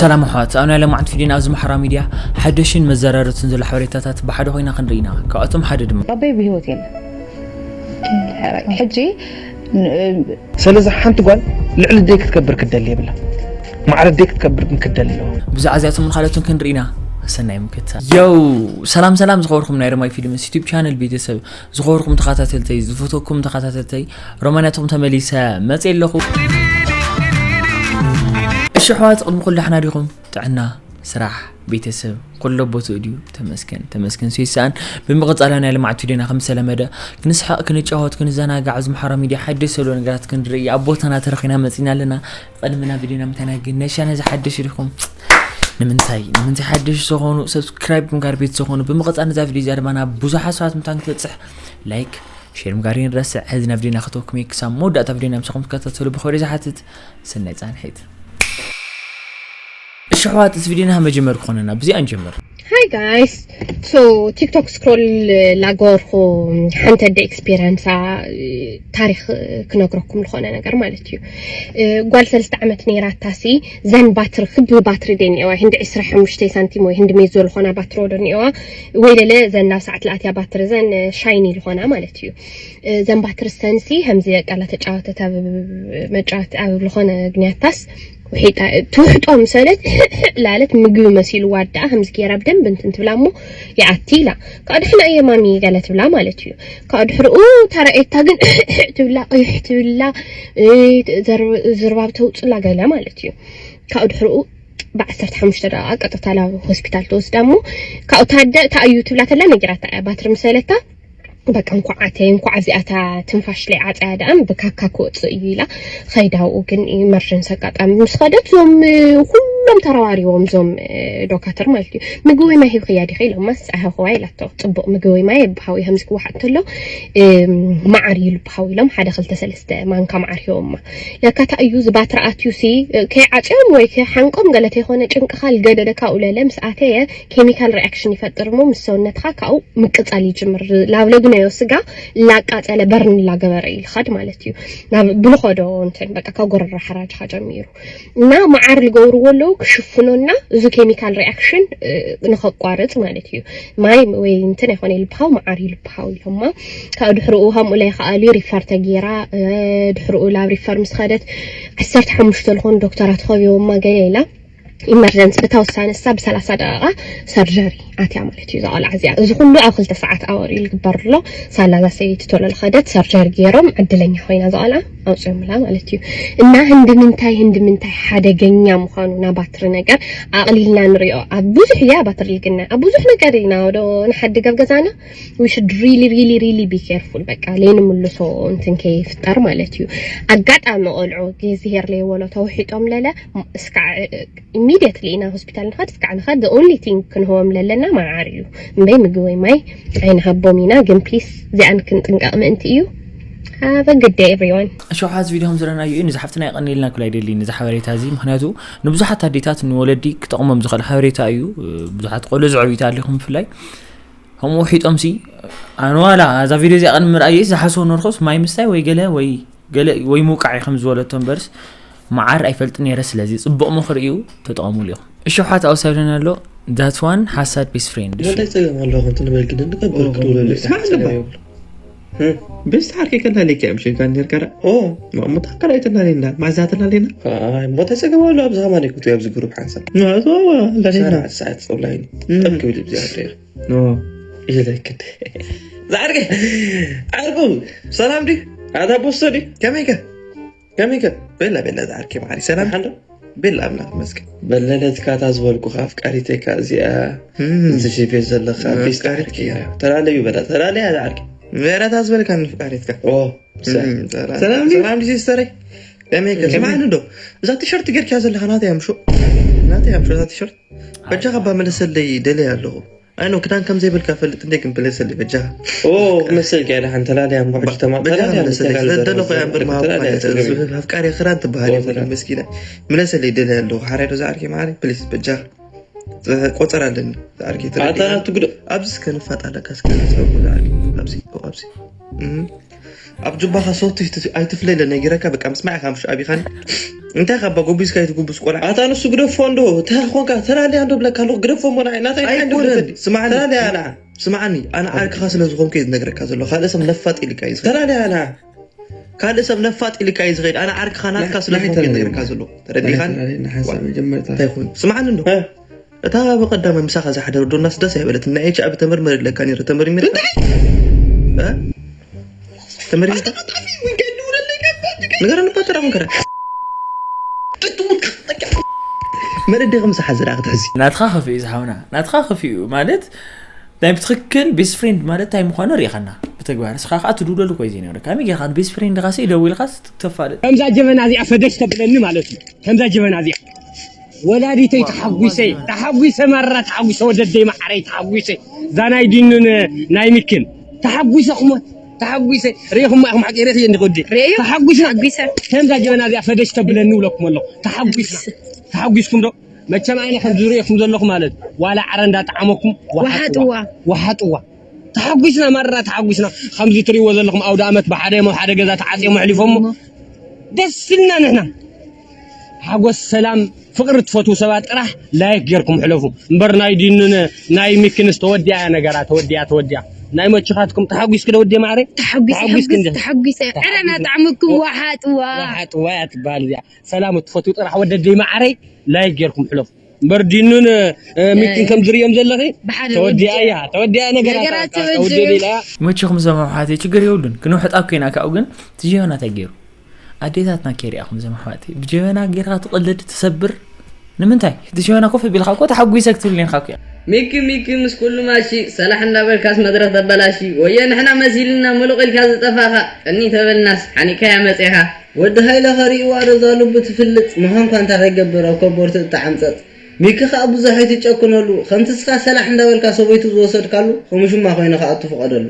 ሰላም ኣሕዋት፣ ኣብ ናይ ለማዓንቲ ቪድዮና ኣብዚ ማሕበራዊ ሚድያ ሓደሽን መዘራረብትን ዘሎ ሓበሬታታት ብሓደ ኮይና ክንርኢ ኢና። ካብኣቶም ሓደ ድማ ኣቦይ ብህይወት የለን። ሕጂ ስለዚ ሓንቲ ጓል ልዕሊ ኣደይ ክትከብር ክትደሊ የብላ። ማዕረ ኣደይ ክትከብር ግን ክትደሊ ኣለዋ። ብዛዕባ እዚኣቶምን ካልኦትን ክንርኢ ኢና። ሰናይ ምክትታል። ዮው! ሰላም ሰላም ዝኸበርኩም ናይ ረማይ ፊልምስ ዩቱብ ቻነል ቤተሰብ፣ ዝኸበርኩም ተኸታተልተይ፣ ዝፈተኩም ተኸታተልተይ፣ ሮማንያትኩም ተመሊሰ መፅእ ኣለኹ። እሺ ኣሕዋት፣ ቅድሚ ኩሉ ዳሕና ዲኹም? ጥዕና፣ ስራሕ፣ ቤተሰብ ኩሎ ቦትኡ ድዩ? ተመስገን ተመስገን። ሶይሳን ብምቕጻል ናይ ልምዓት ቪድዮና ከም ዝተለመደ ክንስሕቕ፣ ክንጫወት፣ ክንዘናጋዕ፣ ኣብዚ ማሕበራዊ ሚድያ ሓደሽ ዘሎ ነገራት ክንርኢ ኣብ ቦታና ተረኺና መጺና ኣለና። ቅድሚ ናብ ቪድዮና ምታና ግን ነሻ ነዚ ሓደሽ ዲኹም? ንምንታይ ንምንታይ ሓደሽ ዝኾኑ ሰብስክራይብ ምግባር ቤት ዝኾኑ ብምቕጻል ነዛ ቪድዮ እዚኣ ድማ ናብ ብዙሓት ሰባት ምታን ክትበጽሕ ላይክ ሼር ምግባር ይንረስዕ። ሕዚ ናብ ቪድዮና ከተወኩም ክሳብ መወዳእታ ቪድዮና ምሳኹም ትከታተሉ ብኽብሪ ዝሓትት። ሰናይ ጻንሒት። እሺ ኣሕዋት፣ እዚ ቪድዮና መጀመር ክኾነና ብዚኣ ንጀምር። Hi guys. So TikTok scroll ላገበርኩ ሓንቲ ኣደ ኤክስፔሪንሳ ታሪክ ክነግረኩም ዝኾነ ነገር ማለት እዩ። እ፣ ጓል ሰለስተ ዓመት ነይራታ ሲ ዘን ባትሪ ክቢ ባትሪ ደ እኒዋ ህንዲ ዕስራ ሓሙሽተ ሳንቲም ወይ ህንዲ ሜዞ ዝኾና ባትሮ ዶ እኒዋ ወይ ለለ ዘን ናብ ሰዓት ለኣትያ ባትሪ ዘን ሻይኒ ዝኾና ማለት እዩ። እ፣ ዘን ባትሪ ሰንሲ ከምዚ በቃ እናተጫወተት ኣብ መጫወት ኣብ ዝኾነ ግንያታስ ውሒጣ ትውሕጦ ምሰለት ሕዕ ላለት ምግቢ መሲሉ ዋዳኣ ከምዚ ገይራ ብደንብ እንትን ትብላ እሞ ይኣቲ ኢላ። ካብ ድሕና እየ ማሚ ገለ ትብላ ማለት እዩ። ካብ ድሕርኡ ተራኤታ ግን ሕዕ ትብላ ቅይሕ ትብላ እ፣ ዘርብ- ዝርባብ ተውፅላ ገለ ማለት እዩ። ካብ ድሕርኡ ብዓሰርተ ሓሙሽተ ደቂቃ ቀጥታ ናብ ሆስፒታል ተወስዳ እሞ ካብኡ ታደ ታእዩ ትብላ ተላ ነጊራታ እያ ባትሪ ምሰለታ በቃ እንኳዕ ኣተይ እንኳዕ ኣብዚኣታ ትንፋሽ ለይ ዓፀያ ደኣም ብካካ ክወፅእ እዩ ኢላ ኸይዳውኡ ግን ኢመርጀንሲ ኣጋጣሚ ምስ ኸደት እዞም ኩሎም ተረዋሪዎም እዞም ዶካተር ማለት እዩ። ምግቢ ወይ ማይ ሂብክያ ዲኸ ኢሎማ። ፀሃኽዋ ኢላቶ። ፅቡቅ ምግቢ ወይ ማይ የብሃው ከምዚ ክወሓጥ እንተሎ መዓር እዩ ልብሃው ኢሎም ሓደ ክልተ ሰለስተ ማንካ መዓር ሂቦማ። ለካ ታ እዩ ዝባትሪ ኣትዩ ሲ ከይዓፅዮም ወይ ከይሓንቆም ገለ ተይኮነ ጭንቅኻ ልገደደ ካብኡ ለለ ምስ ኣተየ ኬሚካል ሪኣክሽን ይፈጥር እሞ ምስ ሰውነትኻ ካብኡ ምቅፃል ይጅምር። ላብ ለግነዮ ስጋ ላቃፀለ በርን ላገበረ ይልኸድ ማለት እዩ። ናብ ብልኾዶ እንትን በቃ ካብ ጎረራ ሓራጅኻ ጀሚሩ እና መዓር ልገብርዎ ኣለዉ ክሽፍኖና እዚ ኬሚካል ሪኣክሽን ንኸቋርፅ ማለት እዩ። ማይ ወይ እንትን ኣይኮነ ይልብሃው መዓር ይልብሃው ኢሎማ። ካብ ድሕርኡ ከምኡ ላይ ከኣሉ ሪፈር ተጌራ ድሕርኡ ላብ ሪፈር ምስ ኸደት ዓሰርተ ሓሙሽተ ዝኾኑ ዶክተራት ኸብዮማ ገለ ኢላ ኢመርጀንሲ ብታ ውሳነ እሳ ብሰላሳ ደቂቃ ሰርጀሪ ኣትያ ማለት እዩ። እዛ ቆልዓ እዚኣ እዚ ኩሉ ኣብ ክልተ ሰዓት ኣወር እዩ ዝግበር ኣሎ። ሳላ እዛ ሰበይቲ ቶሎ ዝኸደት ሰርጀሪ ገይሮም ዕድለኛ ኮይና እዛ ቆልዓ ኣውፅዮምላ ማለት እዩ። እና ህንዲ ምንታይ ህንዲ ምንታይ ሓደገኛ ምዃኑ ናባትሪ ነገር ኣቕሊልና ንሪኦ። ኣብ ብዙሕ እያ ባትሪ ልግና ኣብ ብዙሕ ነገር ኢና ዶ ንሓድግ ኣብ ገዛና we should really really really be careful በቃ ለይንምልሶ እንትን ከይፍጠር ማለት እዩ። ኣጋጣሚ ቆልዑ ጊዜ ሄር ለይወሎ ተውሒጦም ለለ እስካ ኢሚድየትሊ ኢና ሆስፒታል ንኸድ እስካዕ ንኸድ the only thing ክንህቦም ለለና መዓር እዩ እምበይ ምግቢ ወይ ማይ ኣይንሃቦም ኢና። ግን ፕሊስ እዚኣን ክንጥንቀቕ ምእንቲ እዩ። Have a good day everyone። ሸውሓት ቪድዮ ከም ዝረናዩ እዩ ንዝሓፍትና ይቐኒልና ኩላ ይደሊ ንዚ ሓበሬታ እዚ ምክንያቱ ንብዙሓት ኣዴታት ንወለዲ ክጠቕሞም ዝኽእል ሓበሬታ እዩ። ብዙሓት ቆሎ ዝዕብዩት ኣሊኹም ብፍላይ ከምኡ ውሒጦም ሲ ኣነዋላ እዛ ቪድዮ እዚኣ ቅድሚ ምርኣየ ዝሓስቦ ነርኮስ ማይ ምስታይ ወይ ገለ ወይ ገለ ወይ ምውቃዕ እዩ ከም ዝበለቶ እምበርስ መዓር ኣይፈልጥ ነይረ። ስለዚ ፅቡቕ ምኽሪ እዩ ተጠቐሙሉ ኢኹም። እሺ ሓት ኣውሳብለና ኣሎ that one ሓሳድ ቤስት ፍሬንድ እሺ። እንታይ ጸገም ኣለዎ ከምቲ ንበልኪ ድንቀብል ክትብለሉ ስማዕ ዝግባ። ቤስት ሓርከይ ከላሊካ እዮም ሽንካ ኔርካ ዳ ኦ ማሙታ ከላይ ተላሊና ማዛ ተላሊና። ሞተ ጸገም ኣሎ ኣብዚ ከማን ይክቱ ኣብዚ ግሩፕ ሓንሳብ ናቶ ላሊና ሰዓት ጸውላይኒ ጠብ ክብል ብዚኣ ኖ ኢለክ እንዴ ዛዕርገ ዓርቁ ሰላም ድዩ ኣታ ቦስቶ ድዩ ከመይከ ከመይከ ቤላ ቤላ ዛዕርኪ ማዕሪ ሰላም ሓንዶ ቤላ ኣምላኽ መስገን በለለትካ እታ ዝበልኩኻ ኣፍቃሪተይካ እዚኣ እዚ ሽፌት ዘለካ ቤስት ዓርኪ እያ ተላለዩ በላ ተላለያ ዛዕርኪ ሜረታ ዝበልካ ንፍቃሪትካ ሰላም ሰላም ድዩ ሲስተረይ ከመይከ ስማዕኒ ዶ እዛ ቲሸርት ጌርክያ ዘለካ ናተይ ኣምሾ ናተይ ኣምሾ እዛ ቲሸርት በጃኻ እባ መለሰለይ ደልየ ኣለኹ። ኣይ ኖ ክዳን ከም ዘይብልካ ፈልጥ እንዴ ግን መለሰለይ በጃኻ። ኦ ክመስል ከያ ደሓን ተላለያ እሞ ሕጂ ተማ በጃኻ ተላለያ መለሰለይ ተላለያ ስለደለኹ እያ እምበር ተላለያ ማሃብ ተላለያ ተላለያ። ኣፍቃሪ ክዳን ትበሃል ኦ፣ እየ ተላለያ። መስኪና። መለሰለይ ደልየ ኣለኹ ሓራይ ዶ ዝዓርከይ መዓረይ ፕሊስ በጃኻ። ቆጸር ኣለኒ ዝዓርከይ ተላለያ። ኣታ ትጉደ ኣብዚ እስከ ንፋጥ ኣለካ እስከ ንጸጉ ዝዓርከይ ኣብዚ ኦ፣ ኣብዚ እም። ኣብ ጁባኻ ሶፍት ኣይትፍለለ ነጊረካ፣ በቃ ምስማዕ ኢኻ ምሽ ኣቢኻኒ። እንታይ ካብ ጎቢዝካ ኣይትጉብስ ቆልዓ። ኣታ ንሱ ግደፎ እንዶ፣ እንታይ ኾንካ? ተላልያ እንዶ ብለካ ኣለኹ፣ ግደፎ እሞ ንዓይ፣ ናታይ ንዓይ እንዶ ኣይኮነን። ግደፈኒ። ስማዕኒ። ተላልያ ኣና፣ ስማዕኒ፣ ኣነ ዓርክኻ ስለ ዝኾንኩ እየ ዝነግረካ ዘለኹ። ካልእ ሰብ ነፋጥ ኢልካ እዩ ዝኸይድ። ተላልያ ኣና፣ ካልእ ሰብ ነፋጥ ኢልካ እዩ ዝኸይድ። ኣነ ዓርክኻ ናትካ ስለ ዝኾንኩ እየ ዝነግረካ ዘለኹ። ተረዲኻኒ? ተላልያ፣ ንሓሳብ መጀመርታ። እንታይ ይኹን? ስማዕኒ እንዶ። እ? እታ ብቐዳማይ ምሳኻ ዝሓደረ ዶናስ ደስ ኣይበለትን። ናይ ኤች ኣይ ቪ ተመርመር ኢለካ ነይረ፣ ተመርሚርካ? እንታይ? እ? ተመርሚርካ? ንገረኒ እባ ተራ ኮንከረ። መለደኺ ምሳሓ ዝረኣ ክትሕዚ። ናትኻ ከፊኡ ዝሓውና፣ ናትኻ ከፊኡ ማለት ናይ ብትኽክል ቤስት ፍሬንድ ማለት እንታይ ምዃኑ ርኢኻና ብተግባር። ንስኻ ከዓ ትድውለሉ እኮ እዩ ዘይነበረካ። ከመይ ጌርካ ንቤስት ፍሬንድኻ ሲ ደዊልካስ ተፋልጥ? ከምዛ ጀበና እዚኣ ፈደሽ ተብለኒ ማለት እዩ። ከምዛ ጀበና እዚኣ ወላዲተይ ተሓጒሰ፣ ተሓጒሰ ማራ ተሓጒሰ፣ ወደደይ መዓረይ ተሓጒሰ። እዛ ናይ ዲኑን ናይ ሚክን ተሓጒሰ ክሞ-፣ ተሓጒሰ። ርኢኹማ ኢኹም ሓቂ ርኢኺ እንዲ ቅዲ። ርኢዩ። ተሓጒስና። ተሓጒሰ። ከምዛ ጀበና እዚኣ ፈደሽ ተብለኒ ውለኩም ኣለኹ። ተሓጒስና። ተሓጒስኩም ዶ? መቸም ኣነ ከም ዝርእየኩም ዘለኹ ማለት ዋላ ዓረ እንዳጠዓመኩም ወሓጥዋ። ወሓጥዋ። ወሓጥዋ። ተሓጒስና ማራ ተሓጒስና። ከምዚ ትርእይዎ ዘለኹም ኣውደ ኣመት ብሓደ እሞ ሓደ ገዛ ተዓጽዮም ኣሕሊፎሞ። ደስ ኢልና ንሕና። ሓጎስ፣ ሰላም፣ ፍቕሪ ትፈትዉ ሰባት ጥራሕ ላይክ ጌርኩም ሕለፉ። እምበር ናይ ዲኑን ናይ ሚክንስ ተወዲኣ እያ ነገራ፣ ተወዲኣ፣ ተወዲኣ። ናይ መችኻትኩም ተሓጒስኪ ዶ ወዲ ማዕረ? ተሓጒስ፣ ተሓጒስኪ ተሓጒስ፣ እንደ ተሓጒሰ። ዕረ ናጣዕምኩም ወሓጥዋ። ወሓጥዋ እያ ትበሃል እዚኣ። ሰላም እትፈትዉ ጥራሕ ወደደይ ማዕረይ ላይክ ጌርኩም ሕለፉ። እምበር ዲኑን፣ እ፣ ሚክን ከም ዝርእዮም ዘለኺ ብሓደ ተወዲኣ ወዲኣ። እያ፣ ተወዲኣ ነገራ ነገራት ተወዲኣ ተወዲኣ። ኢላ። መችኹም ሰማም ሓተይ ችግር የብሉን። ክንውሕጣ እኮ ኢና ካብኡ ግን እቲ ጀበና እንታይ ገይሩ? ኣዴታትና ከይሪኣኹም እዞም ኣሕዋተይ፣ ብጀበና ጌርካ ትቕልድ ትሰብር ንምንታይ? እቲ ጀበና ኮፍ ኣቢልካ እኮ ተሓጒሰ ክትብል ኔርካ እኮ። ሚኪ ሚኪ ምስ ኩሉ ማሺ ሰላሕ እንዳበልካስ መድረኽ ተበላሺ። ወየ ንሕና መሲልና ምሉቕ ኢልካ ዝጠፋኻ ቀኒ ተበልናስ ሓኒቕካያ መጺኻ። ወዲ ሃይለ ኸሪእዋ ዶ እዛ ልቡ ትፍልጥ ምዃንኳ እንታይ ከይገብር ኣብ ኮቦርቱ እተዓምጸጽ። ሚኪ ኸኣ ብዙሕ ኣይትጨክነሉ ከምቲ እስኻ ሰላሕ እንዳበልካ ሰበይቱ ዝወሰድካሉ ከምኡ ሽማ ኮይኑ ክኣቱ ፍቐደሉ።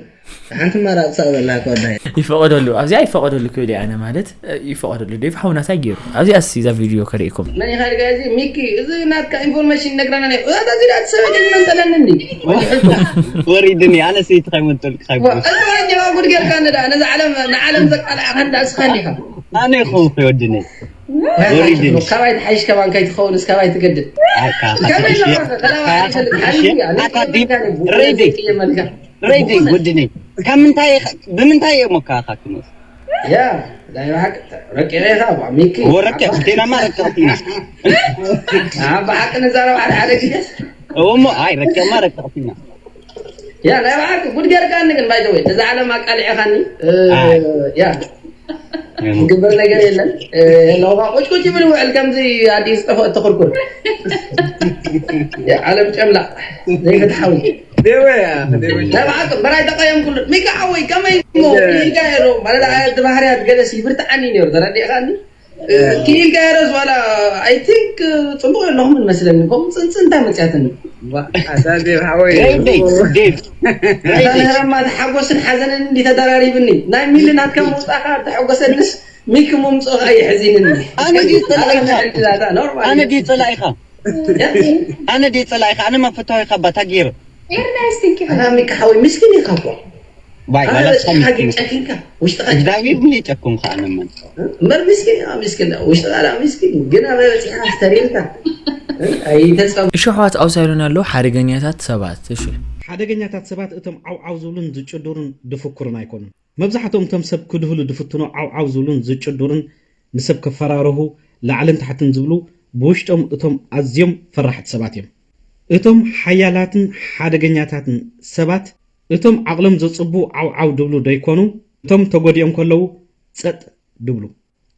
ሓንቲ ማራቕ ሳቕ ዘላ ከወዳይ። ይፈቐደሉ፣ ኣብዚኣ ይፈቐደሉ ክብል እየ ኣነ፣ ማለት፣ እ፣ ይፈቐደሉ። ዴቭ ሓውና እንታይ ገይሩ? ኣብዚኣ እስኪ እዛ ቪድዮ ከርእየኩም። መን ኢኻ ኢልካ እዚ? ሚኪ፣ እዚ ናትካ ኢንፎርሜሽን ነግረና ነይ። እዛ እዚ ዳት ሰበይቲ መንጠለኒ እንዲ። ወሪድኒ፣ ኣነ ሰይቲ ካይ መንጠልኩ ካይ ዋ፣ እዚ ወረኛ ጉድ ጌርካ ንዳ። ነዛ ዓለም፣ ንዓለም ዘቃልዓ ኸንዳ እስኻ እንዲኻ። ኣነ ይኹን ወድኒ። ወሪድኒ። ካባይ ትሓይሽ ከማን ከይትኸውን እስካባይ ትገድል። ኣካ፣ ከመይ ካትሽ፣ ኣለኻ? ካያ፣ ካትሽ፣ ሓሊያ፣ ኣታ ዴቭ፣ ሬዲ። ሬዲ፣ ወድኒ። ካብ ምንታይ ኢኻ፣ ብምንታይ እዮም መካኻክኖት? ያ፣ ናይ ብሓቂ ረቂቐ ኢኻ፣ ባ፣ ሚኪ። ወረቀ፣ ቴናማ ረቀቕቲና። ኣ፣ ብሓቂ ንዛረብ ሓደ ሓደ ግዜ። እሞ፣ ኣይ፣ ረቀማ ረቀቕቲና። ያ፣ ናይ ብሓቂ ጉድ ጌርካኒ ግን፣ ባይ ዘ ወይ፣ ነዛ ዓለም ኣቃሊዕኻኒ። እ፣ ኣይ። ያ። እም። ዝግበር ነገር የለን። እ፣ የለውኻ፣ ቁጭ ቁጭ ይብል ይውዕል፣ ከምዚ ኣዲስ ዝጠፍኦ እትኽርኩር። ያ፣ ዓለም ጨምላቕ፣ ዘይፍትሓዊ። ደወያ፣ ደወያ። ናይ ብሓቂ በራይ ተቐየምኩሉ። ሚካ ሓወይ፣ ከመይ እሞ፣ እ። ኢልካ የሮ፣ ማለት፣ ኣያ፣ እቲ ባህርያት ገለሲ ብርትዓኒ ነይሩ፣ ተረዲእኻኒ? እ። ኪኢልካ የሮስ ዋላ፣ I think፣ እ፣ ጽቡቕ የለኹምን መስለኒ። ከምኡ ጽንጽንታ መጽያትኒ። ዋ፣ ኣታ ዴቭ ሓወይ። ዴቭ፣ ዴቭ፣ ዴቭ። ኣታ ሬዲ። ነረማ፣ እቲ ሓጎስን ሓዘንን እንዲ ተደራሪብኒ። ናይ ሚሊ ናትካ ምውጻእካ ተሐጎሰንስ፣ ሚኪ ምምጽኡኻ የሕዚንኒ። ኣነ ድዩ ጸላኢኻ? ኣነ ድዩ ጸላኢኻ? ያ? ኣነ ድዩ ጸላኢኻ? ኣነ መፈታዊኻ ባታ ገይሩ። ኤርና፣ እስቲ እንኪ ኣታ ሚኪ ሓወይ፣ ምስኪን ኢኻ እኮ። ባይ፣ ኣታ ዋላ በጺሕካ እስኻ ግን ምስኪን። ጨኪንካ፣ ውሽጥኻ ጨኪንካ። እግዚኣብሔር ምን የጨኩም ከኣ ነመን። እምበር ምስኪን ኢኻ፣ ምስኪን። ውሽጥኻ ደኣ ምስኪን፣ ግን ኣበይ በጺሕካ ስተሪርካ። ኣይ፣ ተስፋ እሺ፣ ኣሕዋት፣ ኣውሳይሉን ኣሎ ሓደገኛታት ሰባት። እሺ። ሓደገኛታት ሰባት እቶም ዓው ዓው ዝብሉን ዝጭዱሩን ድፍኩሩን ኣይኮኑን። መብዛሕትኦም እቶም ሰብ ክድህሉ ድፍትኑ ዓው ዓው ዝብሉን ዝጭዱሩን ንሰብ ክፈራርሁ ላዕልን ታሕትን ዝብሉ ብውሽጦም እቶም ኣዝዮም ፈራሕቲ ሰባት እዮም። እቶም ሓያላትን ሓደገኛታትን ሰባት እቶም ዓቕሎም ዘጽቡ ዓው ዓው ድብሉ ዶ ይኮኑ? እቶም ተጎዲኦም ከለዉ ጸጥ ድብሉ፣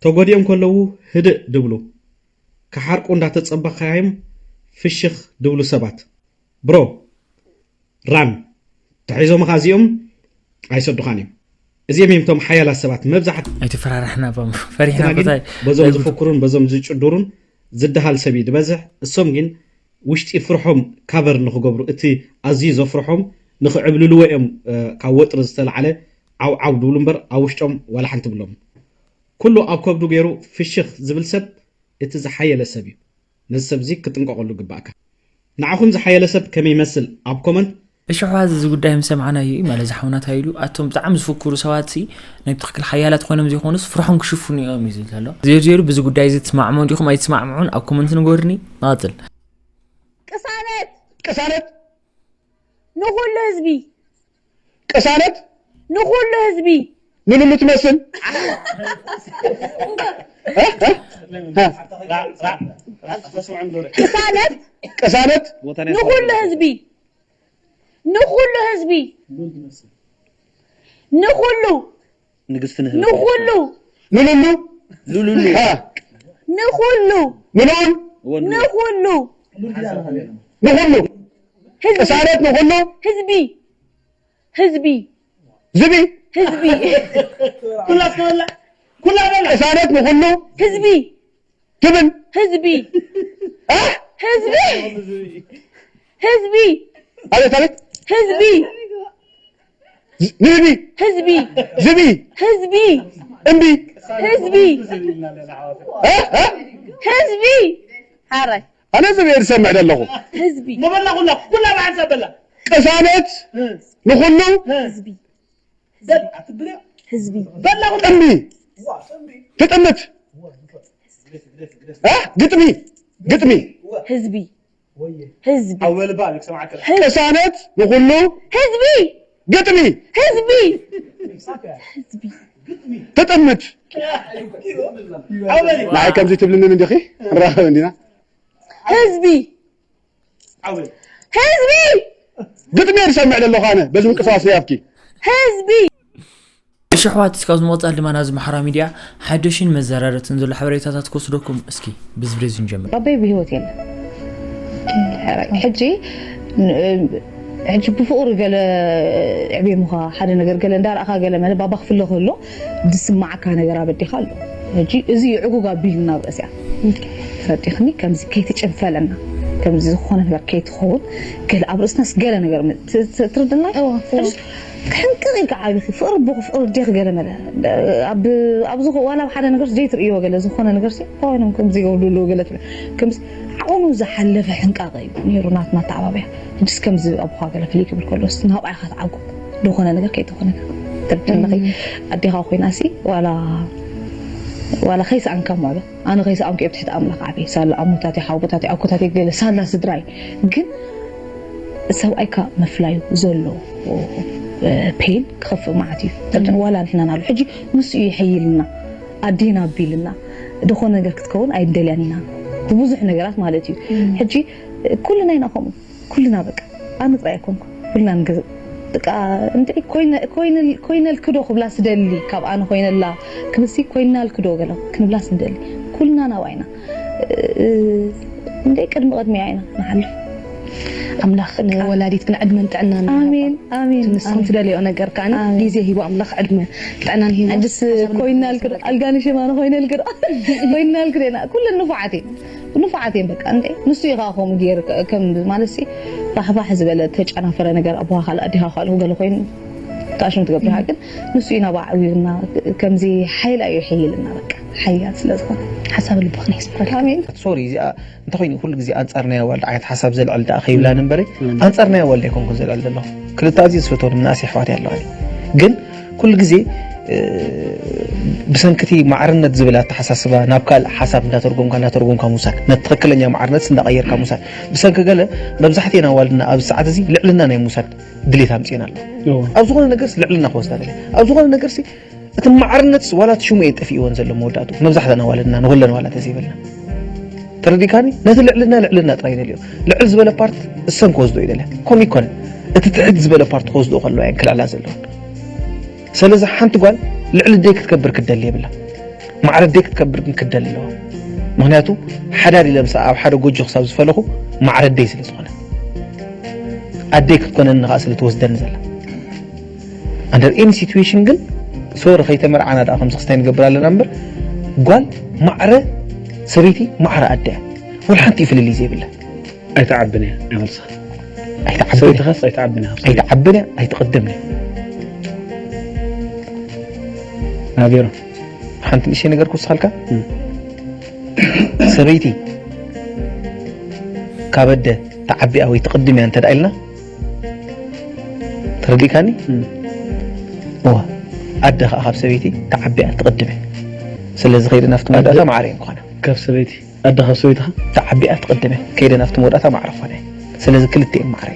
ተጎዲኦም ከለዉ ህድእ ድብሉ፣ ክሓርቁ እንዳተጸበኻዮም ፍሽኽ ድብሉ ሰባት። ብሮ፣ ራን። ተሒዞምኻ እዚኦም ኣይሰዱኻን እዮም። እዚኦም እዮም እቶም ሓያላት ሰባት። መብዛሕት ኣይተፈራራሕና ባም፣ ፈሪሕና ግና ግን ቦታ በዞም ኣይብሉ። ዝፍክሩን በዞም ዝጭዱሩን ዝደሃል ሰብ እዩ ዝበዝሕ። እሶም ግን ውሽጢ ፍርሖም ካቨር ንኽገብሩ፣ እቲ ኣዝዩ ዘፍርሖም ንኽዕብልልዎ እዮም፣ እ፣ ካብ ወጥሪ ዝተላዕለ ዓው ዓው ድብሉ እምበር ኣብ ውሽጦም ዋላ ሓንቲ ብሎም። ኩሉ ኣብ ከብዱ ገይሩ ፍሽኽ ዝብል ሰብ እቲ ዝሓየለ ሰብ እዩ። ነዚ ሰብ እዚ ክጥንቀቐሉ ግባእካ። ንዓኹም ዝሓየለ ሰብ ከመይ ይመስል ኣብ ኮመንት እሺ ኣሕዋት፣ እዚ ጉዳይ ምስ ሰማዕናዮ እዩ ማለት፣ እዚ ሓውና እንታይ ኢሉ፣ ኣቶም ብጣዕሚ ዝፍክሩ ሰባት ሲ ናይ ብትኽክል ሓያላት ኮይኖም ዘይኮኑስ ፍርሖም ክሽፍኑ እዮም እዩ ዝብል ዘሎ። ዜሩ ዜሩ፣ ብዚ ጉዳይ እዚ ትስማዕምዑ ዲኹም ኣይትስማዕምዑን ኣብ ኮመንት ንገሩኒ። ንቐጽል። ቅሳነት ቅሳነት ንኹሉ ህዝቢ ቅሳነት ንኹሉ ህዝቢ ንሉሉ ትመስል ቅሳነት ቅሳነት ንኹሉ ህዝቢ ንኹሉ ህዝቢ ንኹሉ ንግስቲ ንህ ንኹሉ ንሉሉ ሉሉሉ ሀ ንኹሉ ንሉል ወኑ ንኹሉ ንኹሉ ህዝቢ ቅሳነት ንኹሉ ህዝቢ ህዝቢ ዝቢ ህዝቢ ኩላ ትበላ ኩላ በላ ቅሳነት ንኹሉ ህዝቢ ትብል ህዝቢ እ ህዝቢ ህዝቢ ኣቤት ኣቤት ህዝቢ ንህቢ ህዝቢ ዝቢ ህዝቢ እምቢ ህዝቢ እ እ ህዝቢ ሓራይ ኣነ ዝብኤ ዝሰምዕ ዘለኹ ህዝቢ መበላ ኩላ ኩላ ብሓንሳብ በላ ቅሳነት ንኹሉ ህዝቢ በል ኣትብልያ ህዝቢ በላ ኩላ እምቢ ትጥምት እ ግጥሚ ግጥሚ ህዝቢ ህዝቢ ኣወልባ ልክሰማዕከ ቅሳነት ንኹሉ ህዝቢ ግጥሚ ህዝቢ ትጥምት ኣወሊ ንዓይ ከምዚ ትብልንን እንዲኺ ንራኸብ እንዲና ህዝቢ ኣወሊ ህዝቢ ግጥሚ እየ ዝሰምዕ ዘለኹ ኣነ በዚ ምንቅስቃስ ያብኪ ህዝቢ እሺ ኣሕዋት፣ እስካብ ዝመቕጻል ድማ ናብዚ ማሕበራዊ ሚድያ ሓደሽን መዘራረብትን ዘሎ ሓበሬታታት ክወስደኩም። እስኪ ብዝብሬዝ ንጀምር። ባባይ ብህይወት የለን። ሕጂ ሕጂ ብፍቕሪ ገለ ዕቤሙኻ ሓደ ነገር ገለ እንዳረእኻ ገለ መለ ባባ ክፍለ ከሎ ዝስማዓካ ነገር ኣበዲኻ ኣሎ። ሕጂ እዚ ዕጉግ ኣቢልና ኣብ ርእሲያ ፈርዲኽኒ ከምዚ ከይትጭንፈለና ከምዚ ዝኾነ ነገር ከይትኸውን ገለ ኣብ ርእስናስ ገለ ነገር ም- ት- ት- ትርድና እዋ፣ እዋ። ሕጂ ክሕንቅቕ ኢልካ ዓቢኺ ፍቕሪ ኣቦኺ ፍቕሪ ኣዴኺ ገለ መለ ኣብ ኣብዚ ኸ- ዋላ ኣብ ሓደ ነገር ዘይትርእይዎ ገለ ዝኾነ ነገር ሲ ኮይኖም ከምዚ ይገብሩ ኣለዉ ገለ ትብል ከምዚ ዓቕኑ ዝሓለፈ ሕንቃቐ እዩ ነይሩ ናትና ኣተዓባብያ ሕጅስ ከምዚ ኣቦኻ ገለ ፍልይ ክብል ከሎስ ናብኣ ኢኻ ትዓጉ ዝኾነ ነገር ከይትኾነ ትርድነኺ ኣዴኻ ኮይና ሲ ዋላ ዋላ ከይሰኣንካ ምዕበ ኣነ ከይሰኣንኩ እየ ብትሕቲ ኣምላኽ ዓብየ ሳላ ኣሞታትይ ሓውቦታትይ ኣኮታትይ ገለ ሳላ ስድራይ ግን ሰብኣይካ ምፍላዩ ዘሎ ፔን ክኸፍእ ማለት እዩ ተርድን ዋላ ንሕና ናሉ ሕጂ ንሱ እዩ ይሐይልና ኣዴና ኣቢልና ዝኾነ ነገር ክትከውን ኣይንደልያን ኢና ብብዙሕ ነገራት ማለት እዩ ሕጂ ኩልና ኢና ከምኡ ኩልና በቃ ኣነ ጥራይ ኣይኮንኩ ኩልና ንገዝእ በቃ እንታይ ኮይነ- ኮይነ- ኮይነልክዶ ክብላ ስደሊ ካብ ኣነ ኮይነላ ክብሲ ኮይናልክዶ ገለ ክንብላ ስንደሊ ኩልና ናብኣ ኢና እ- እንደ ቅድሚ ቅድሚያ ኢና ንሓልፍ ኣምላኽ ንወላዲት ግን ዕድመን ጥዕናን ኣሜን ኣሜን ንስኹም ትደልዮ ነገር ከዓ ኣሜን። ግዜ ሂቡ ኣምላኽ ዕድመ ጥዕናን ሂቡ ሕጅስ ኮይናልክዶ ኣልጋኒ ሽማነ ኮይነልክዶ ኮይናልክዶ ኢና ኩለን ንፉዓት እየን ንፉዓት እየን በቃ እንደ ንሱ እዩ ከዓ ከምኡ ገይሩ ከም ማለት ሲ ፋሕፋሕ ዝበለ ተጨናፈረ ነገር ኣቦኻ ካልእ ኣዴኻ ካልእ ገለ ኮይኑ ተኣሽም ትገብርካ ግን ንሱ እዩ ናብኣ ዕዊርና ከምዚ ሓይላ እዩ ይሕይልና በቃ ሓያል ስለ ዝኾነ ሓሳብ ልብኻ ነሕስበካ ኣሜን ሶሪ እዚኣ እንተኮይኑ ኩሉ ግዜ ኣንፃር ናይ ኣዋልድ ዓይነት ሓሳብ ዘልዕል ደኣ ከይብላን እምበረ ኣንፃር ናይ ኣዋልድ ኣይኮንኩን ዘልዕል ዘለኹ ክልተ ኣዝየ ዝፈትዎም ምናእሰይ ኣሕዋት ኣለዋኒ ግን ኩሉ ግዜ ብሰንክቲ ማዕርነት ዝብል ኣተሓሳስባ ናብ ካልእ ሓሳብ እንዳተርጎምካ እንዳተርጎምካ ምውሳድ ነቲ ትክክለኛ ማዕርነት እንዳቀየርካ ምውሳድ ብሰንኪ ገለ መብዛሕትኤን ኣዋልድና ኣብዚ ሰዓት እዚ ልዕልና ናይ ምውሳድ ድሌት ኣምፅኤን ኣሎ ኣብ ዝኾነ ነገርስ ልዕልና ክወስዳ ደለ ኣብ ዝኾነ ነገርሲ እቲ ማዕርነትስ ዋላ እቲ ሽሙ እየን ጠፊእወን ዘሎ መወዳእቱ መብዛሕተን ኣዋልድና ንኩለን ዋላ ተዘይበልና ተረዲካኒ ነቲ ልዕልና ልዕልና ጥራይ ይደልዮ ልዕል ዝበለ ፓርት እሰን ክወስዶ ይደለ ከም ይኮነ እቲ ትሕት ዝበለ ፓርት ክወስዶ ከለዋ እየን ክልዕላ ዘለውን ስለዚ ሓንቲ ጓል ልዕሊ ደይ ክትከብር ክደሊ የብላ ማዕረ ደይ ክትከብር ግን ክደሊ ኣለዋ ምክንያቱ ሓዳር ኢለ ምሳ ኣብ ሓደ ጎጆ ክሳብ ዝፈለኹ ማዕረ ደይ ስለ ዝኾነ ኣደይ ክትኮነኒ ከዓ ስለ ትወስደኒ ዘላ under any situation ግን ሶሪ ከይተመርዓና ደኣ ከምዚ ክስታይ ንገብር ኣለና እምበር ጓል ማዕረ ሰበይቲ ማዕረ ኣደ እያ ወላ ሓንቲ እዩ ፍልልይ ዘይብላ ኣይትዓብን እያ ይመልሳ ኣይትዓብን እያ ሰበይትኻስ ኣይትዓብን እያ ኣይትዓብን እያ ኣይትቕድምን እያ ናቢሮ ሓንቲ ንእሽተይ ነገር ክውስኸልካ ሰበይቲ ካብ ኣደ ተዓቢኣ ወይ ትቕድም እያ እንተ ደኣ ኢልና ረዲእካኒ? እዋ፣ ኣደ ከዓ ካብ ሰበይቲ ተዓቢያ ትቕድም እያ። ስለዚ ከይደ ናብቲ መወዳእታ ማዕረ እየ ምዃና። ካብ ሰበይቲ ኣደ ካብ ሰበይትኻ? ተዓቢያ ትቕድም እያ። ከይደ ናብቲ መወዳእታ ማዕረ ኾነ። ስለዚ ክልተ እየን ማዕረ።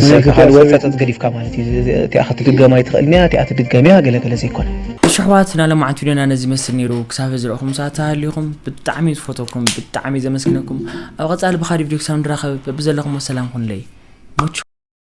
ዝሰብካ ካልእ ወጸጸት ገዲፍካ ማለት እዩ። እቲኣ ክትድገም ኣይትኽእልን እያ፣ እቲኣ ትድገም እያ፣ ገለ ገለ ዘይኮነ። እሺ ኣሕዋት፣ ናይ ሎማዓንቲ ቪድዮና ነዚ ይመስል ነይሩ። ክሳብ ዝረእኹም ሰዓት ተሃልዩኹም ብጣዕሚ ዝፈተኩም፣ ብጣዕሚ ዘመስግነኩም። ኣብ ቀጻሊ ብኻልእ ቪድዮ ክሳብ ንራኸብ በብዘለኹም ሰላም ኩኑለይ።